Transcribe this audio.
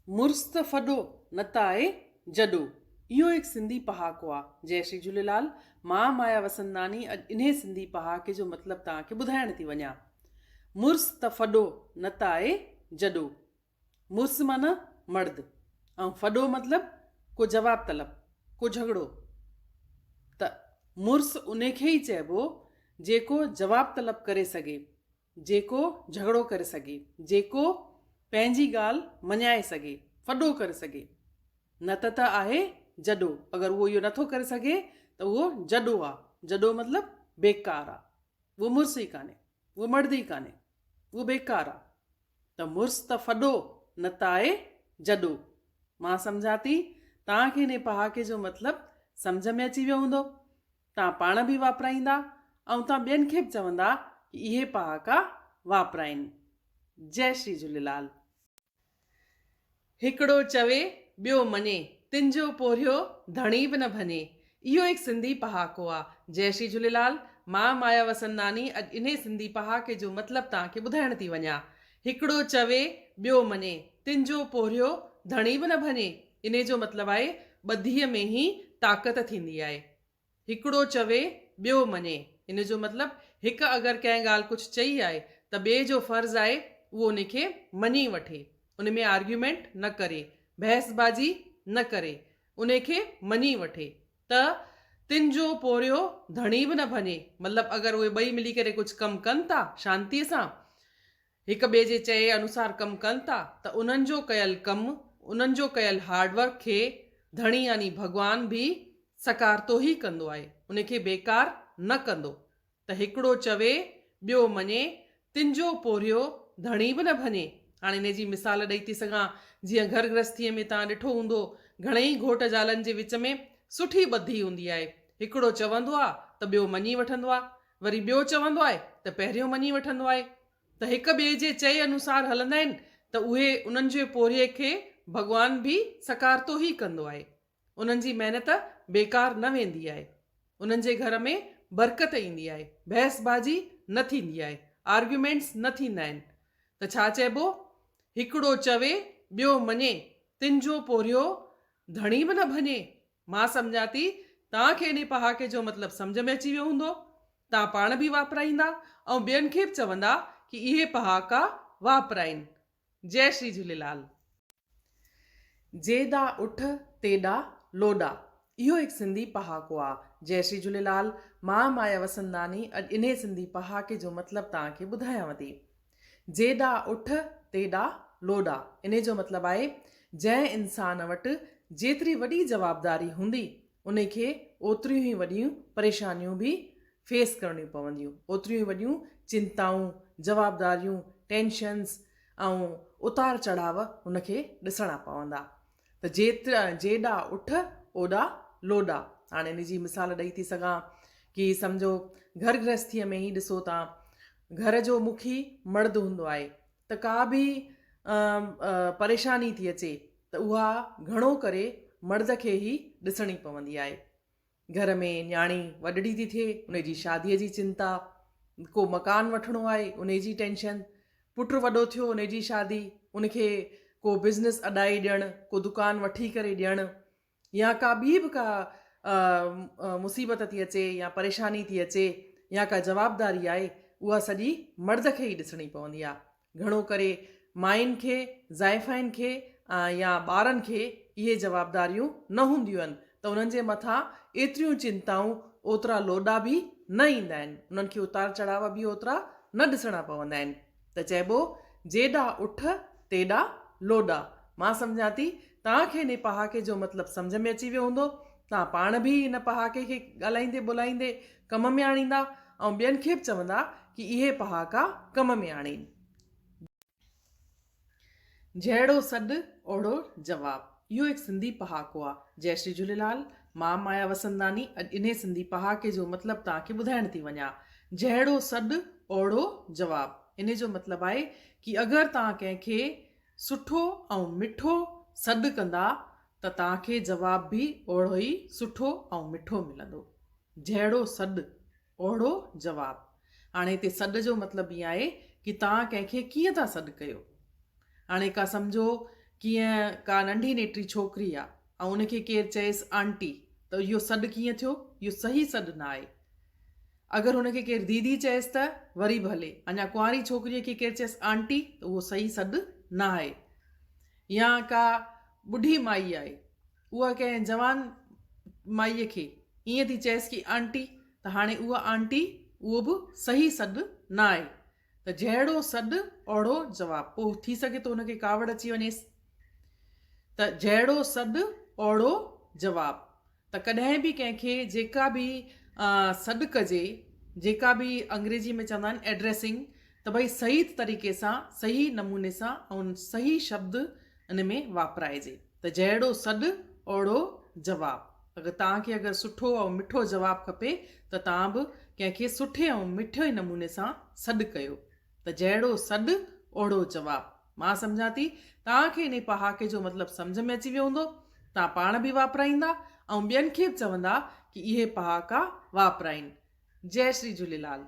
مڙس ته ڦڏو، نه ته آهي جڏو. اهو هڪ سنڌي پهاڪو آ. جئي شري جهوليلال. مان مايا وسنداڻي اڄ انهي سنڌي پهاڪي جو مطلب توهان کي ٻڌائڻ ٿي وڃان. مڙس ته ڦڏو، نه ته آهي جڏو. مڙس معنيٰ مرد ۽ ڦڏو مطلب ڪو جواب طلب، ڪو جهڳڙو. ته مڙس انهي کي ئي چئبو جيڪو جواب طلب ڪري سگهي. جيڪو جهڳڙو ڪري سگهي، جيڪو پنهنجي ڳالهه مڃائي سگهي، ڦڏو ڪري سگهي. نه ته ته آهي جڏو، اگر اهو اهو نٿو ڪري سگهي ته اهو جڏو آ، جڏو مطلب بيڪار آ، اهو مڙس ئي ڪانهي، اهو مرد ئي ڪانهي، اهو بيڪار آ. ته مڙس ته ڦڏو، نه ته آهي جڏو. مان سمجهان ٿي توهان کي انهي پهاڪي جو مطلب سمجهه ۾ اچي ويو هوندو. توهان پاڻ به واپرائيندا ۽ توهان ٻين کي به چوندا ڪي اهي پهاڪا واپرائين. جئي شري جهوليلال. هڪڙو چوي ٻيو مڃي، تن جو پورهيو ڌڻي به نه ڀڃي. اهو هڪ سنڌي پهاڪو آ. جئي شري جهوليلال. مان مايا وسنداني اڄ انهي سنڌي پهاڪي جو مطلب توهان کي ٻڌائڻ ٿي وڃان. هڪڙو چوي ٻيو مڃي، تن جو پورهيو ڌڻي به نه ڀڃي. انهي جو مطلب آهي ٻڌيء ۾ ئي طاقت ٿيندي آهي. هڪڙو چوي ٻيو مڃي. ان جو مطلب هڪ اگر ڪنهن ڳالهه ڪجهه چئي آهي ته ٻئي جو فرض آهي اهو ان کي مڃي وٺي. ان ۾ آرگيومينٽ نه ڪري، بحث بازي نه ڪري، ان کي مڃي وٺي ته تن جو پورهيو ڌڻي به نه ڀڃي. مطلب اگر اهي ٻئي ملي ڪري ڪجهه ڪم ڪن ٿا شانتيء سان هڪ ٻئي جي چئي انوسار ڪم ڪن ٿا ته انهن جو ڪيل ڪم، انهن جو ڪيل هارڊ ورڪ کي ڌڻي يعني ڀڳوان به سڪارتو ئي ڪندو آهي، ان کي بيڪار نه ڪندو ته هڪڙو چوي ٻيو مڃي، تن جو پورهيو ڌڻي به نه ڀڃي. هاڻي انهي جي مثال ڏئي ٿي سگهان، جيئن گهر گرهستيء ۾ توهان ڏٺو هوندو گهڻئي گهوٽ زالن جي وچ ۾ سٺي ٻڌي هوندي آهي، هڪڙو چوندو آ ته ٻيو مڃي وٺندو آ، وري ٻيو چوندو آهي ته پهريون مڃي وٺندو آهي ته هڪ ٻئي جي چئي انوسار هلندا آهن ته اهي انهن جي پورهيي کي ڀڳوان به سڪارتو ئي ڪندو آهي. انهن جي محنت بيڪار نه ويندي آهي. انهن جي گهر ۾ برڪت ايندي آهي. بحث بازي نه ٿيندي آهي. آرگيومينٽس نه ٿيندا آهن. ته ڇا چئبو؟ هڪڙو چوي ٻيو مڃي، تن جو پورهيو ڌڻي به نه ڀڃي. مان سمجهان ٿي توهان کي انهي پهاڪي جو مطلب سمجهه ۾ اچي ويو هوندو. توهان پاڻ به واپرائيندا ۽ ٻين کي به چوندا ڪي اهي پهاڪا واپرائين. جئي شري جهوليلال. جيڏا اٺ تيڏا لوڏا. اهو هڪ سنڌي پهاڪو آ. جئي شري جهوليلال. مان مايا وسنداني اڄ انهي سنڌي پهاڪي جو مطلب توهان کي ٻڌايانو ٿي. جيڏا اٺ تيڏا لوڏا. انهي جو مطلب آهي جنهن انسان وٽ جيتري وڏي جوابداري هوندي انهي کي اوتريون ئي وڏيون پريشانيون به فيس ڪرڻيون پونديون، اوتريون ئي وڏيون چنتائون، جوابداريون، ٽينشنز ۽ اتار چڙهاء هن کي ڏسڻا پوندا. ته جيترا جيڏا اٺ اوڏا لوڏا. هاڻي ان جي مثال ڏئي ٿي سگهان ڪي سمجهو گهر گرهستيء ۾ ئي ڏسو تان گهر جو مکي مرد هوندو آهي ته ڪا به پريشاني ٿي اچي ته اها گهڻو ڪري مرد کي ئي ڏسڻي پوندي آهي. گهر ۾ نياڻي وڏڙي ٿي ٿئي، ان جي شاديء جي چنتا، ڪو مڪان وٺڻو آهي، ان جي ٽينشن، پٽ وڏو ٿيو، ان جي شادي، ان کي ڪو بزنس اڏائي ڏيڻ، ڪو دڪان وٺي ڪري ڏيڻ يا ڪا ٻي به ڪا مصيبت ٿي اچي يا پريشاني ٿي اچي يا ڪا جوابداري آهي، اها سڄي مرد کي ئي ڏسڻي پوندي آهي. گهڻو ڪري ماين کي، زائفائن کي يا ٻارن کي اهي جوابداريون نه هونديون آهن ته انهن جي مٿان ايتريون چنتائون، اوترا لوڏا به نه ايندا آهن، انهن کي اتار چڙهاء به اوترا نه ڏسڻا پوندا آهن ته چئبو جيڏا اٺ تيڏا لوڏا. مان سمجهان ٿي توهان کي انهي پهاڪي جو مطلب سمجهه ۾ اچي ويو هوندو. توهان پاڻ به ان پهاڪي کي ڳالهائيندي ٻولهائيندي ڪم ۾ آڻيندا ۽ ٻين کي به چوندا ڪي اهي پهاڪا ڪم ۾ آڻين. جهڙو سڏ اوهڙو جواب. اهو هڪ سنڌي پهاڪو آ. جئي شري جهوليلال. مان مايا وسنداني اڄ انهي سنڌي پهاڪي جو مطلب توهان کي ٻڌائڻ ٿي وڃان. جهڙو سڏ اوهڙو جواب. انهي جو مطلب آهي ڪي اگر توهان ڪنهن کي سٺو ۽ مٺو سڏ ڪندا ته توهان کي جواب به اوهڙو ئي سٺو ۽ مٺو ملندو. جهڙو سڏ، اوهڙو جواب. هاڻي هتي سڏ جو مطلب ائين آهي ڪي توهان ڪنهن کي ڪيئن ٿا سڏ ڪيو. هاڻي ڪا سمجهو ڪيئن ڪا ننڍي نيٽري ڇوڪري آ ۽ ان کي ڪير چئيس آنٽي ته اهو سڏ ڪيئن ٿيو؟ اهو صحيح سڏ نه آهي. اگر هن کي ڪير ديدي چئيس ته وري به هلي. اڃا ڪنواري ڇوڪريء کي ڪير چئيس آنٽي ته اهو صحيح سڏ نه آهي. يا ڪا ٻڍي مائي آهي اها ڪنهن جوان مائيء کي ائين ٿي چئيس ڪي آنٽي ته هاڻي اها آنٽي اهو به صحيح سڏ نه آهي. ته جهڙو سڏ اوڙو جواب. پوء ٿي سگهي ٿو هن کي ڪاوڙ اچي وڃيس ته جهڙو سڏ اوڙو جواب. ته ڪڏهن به ڪنهن کي جيڪا به سڏ ڪجي، جيڪا به انگريزي ۾ چوندا آهن ايڊريسنگ ته ڀئي صحيح طريقي سان، صحيح نموني سان ۽ صحيح شبد ان ۾ واپرائجي ته جهڙو سڏ اوڙو جواب. اگر توهان کي اگر سٺو ۽ مٺو جواب کپي ته توهان به ڪنهن کي سٺي ۽ مٺي نموني سان سڏ ڪيو ته جهڙو سڏ اوڙو جواب. مان سمجهان ٿي توهان کي انهي پهاڪي جو مطلب سمجهه ۾ اچي ويو هوندو. توهان پاڻ به واپرائيندا ۽ ٻين کي به چوندا ڪي اهي پهاڪا واپرائين. جئي شري جهوليلال.